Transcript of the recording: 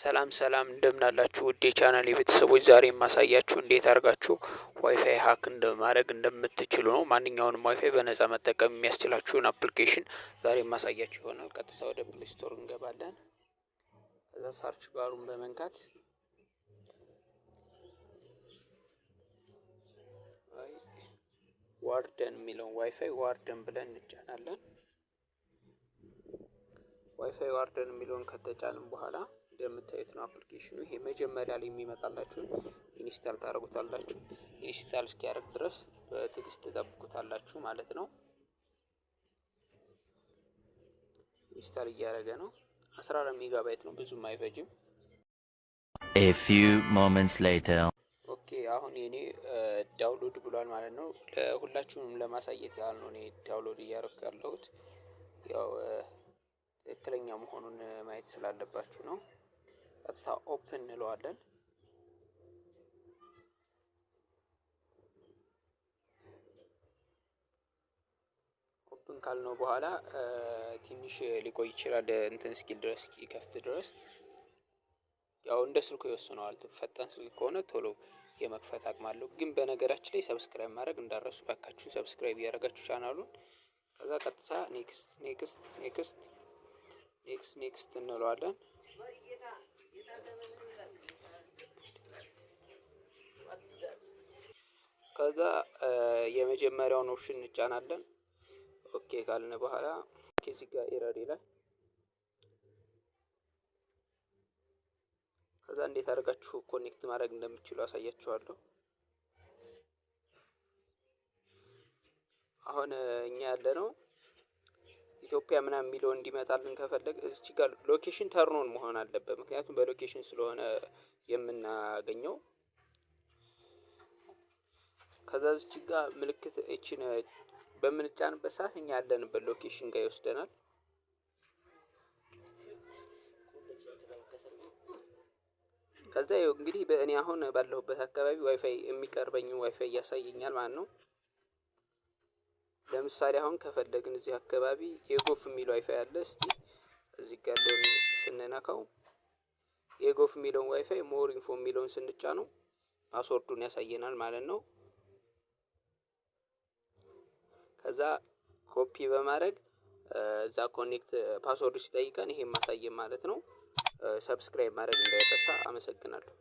ሰላም ሰላም እንደምን አላችሁ ውድ የቻናል የቤተሰቦች፣ ዛሬ የማሳያችሁ እንዴት አድርጋችሁ WiFi hack እንደማድረግ እንደምትችሉ ነው። ማንኛውንም ዋይፋይ በነፃ መጠቀም የሚያስችላችሁን application ዛሬ የማሳያችሁ ይሆናል። ቀጥታ ወደ Play Store እንገባለን። ከዛ search bar ኡን በመንካት Warden የሚለውን WiFi Warden ብለን እንጫናለን። WiFi Warden የሚለውን ከተጫንን በኋላ እንደምታዩት ነው application ኑ። ይሄ መጀመሪያ ላይ የሚመጣላችሁን install ታደርጉታላችሁ። Install እስኪያደርግ ድረስ በትዕግስት ትጠብቁታላችሁ ማለት ነው። Install እያደረገ ነው። 14 ሜጋባይት ነው፣ ብዙም አይፈጅም። A few moments later. Okay፣ አሁን የኔ download ብሏል ማለት ነው። ለሁላችሁንም ለማሳየት ያህል ነው እኔ download እያደረኩ ያለሁት፣ ያው ትክክለኛ መሆኑን ማየት ስላለባችሁ ነው። ቀጥታ open እንለዋለን። Open ካልነው በኋላ ትንሽ ሊቆይ ይችላል፣ እንትን እስኪል ድረስ፣ እስኪከፍት ድረስ። ያው እንደ ስልኩ ይወስነዋል። ፈጣን ስልክ ከሆነ ቶሎ የመክፈት አቅም አለው። ግን በነገራችን ላይ subscribe ማድረግ እንዳትረሱ ባካችሁ፣ subscribe እያደረጋችሁ ቻናሉን። ከዛ ቀጥታ next next next next next እንለዋለን። ከዛ የመጀመሪያውን option እንጫናለን። Okay ካልን በኋላ እዚህ ጋር error ይላል። ከዛ እንዴት አድርጋችሁ connect ማድረግ እንደምትችሉ አሳያችኋለሁ። አሁን እኛ ያለነው ኢትዮጵያ ምናምን የሚለው እንዲመጣልን ከፈለግ እዚች ጋር location turn on መሆን አለበት። ምክንያቱም በ location ስለሆነ የምናገኘው። ከዛ እዚች ጋር ምልክት እችን በምንጫንበት ሰዓት እኛ ያለንበት location ጋር ይወስደናል። ከዛ ይኸው እንግዲህ በእኔ አሁን ባለሁበት አካባቢ ዋይፋይ የሚቀርበኝ ዋይፋይ እያሳየኛል ማለት ነው። ለምሳሌ አሁን ከፈለግን እዚህ አካባቢ የጎፍ የሚል ዋይፋይ አለ። እስቲ እዚህ ጋር ያለውን ስንነካው የጎፍ የሚለውን WiFi more info የሚለውን ስንጫነው password ኡን ያሳየናል ማለት ነው። ከዛ ኮፒ በማድረግ እዛ connect password ሲጠይቀን ይሄን ማሳየን ማለት ነው። Subscribe ማድረግ እንዳይረሳ። አመሰግናለሁ።